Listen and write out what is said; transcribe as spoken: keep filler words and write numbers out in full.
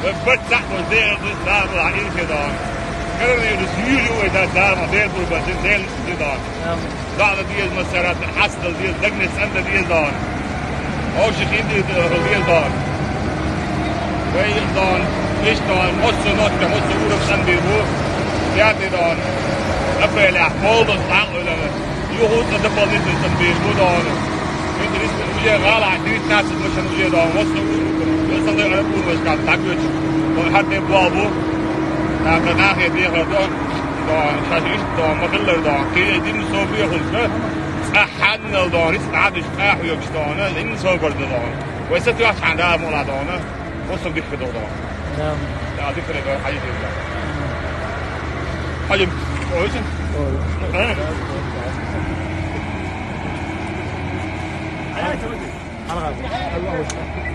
Вай барт цхьаъ болчу декъаза Дала ма лахь ирсе догӀу. Коронавирус юьйр ю вай дац, Дала ма бер пурба дин, Дела ишта догӀу. Амин. ДоӀа дан деза массара, хьастадала деза, дагнаш цӀандан деза догӀу. Вовшийн хин деза догӀу. Вай догӀу, иштта догӀу, массо а нохча, массо а урам цӀанбийр бу. Пятый догӀу. Апрелехь, полностью дӀакъевлина. Юха цкъа дополнительно цӀанбийр бу догӀу. Уже гӀалахь девятнадцать машен уже догӀу. Массо а, массо а ара урамашкахь дӀагойтуш. ХӀара тӀе болх бу. ТӀаккха нахе дехар до. ДогӀу, шаьш иштта догӀу, ма-хиллара догӀу. Кхин дина собаре хуьлуш, цкъа хьаннал догӀу, рицкъ Ӏадуьйш, къахьоьгуш догӀу, дина собар дан догӀу. Вай сатоьхча хьан Дала мукъалахь догӀу. Массо а дика хир ду догӀу. Да. Да, дика хир ду, хьажа деза. Хьажа, ой, ой. А? Хьалха.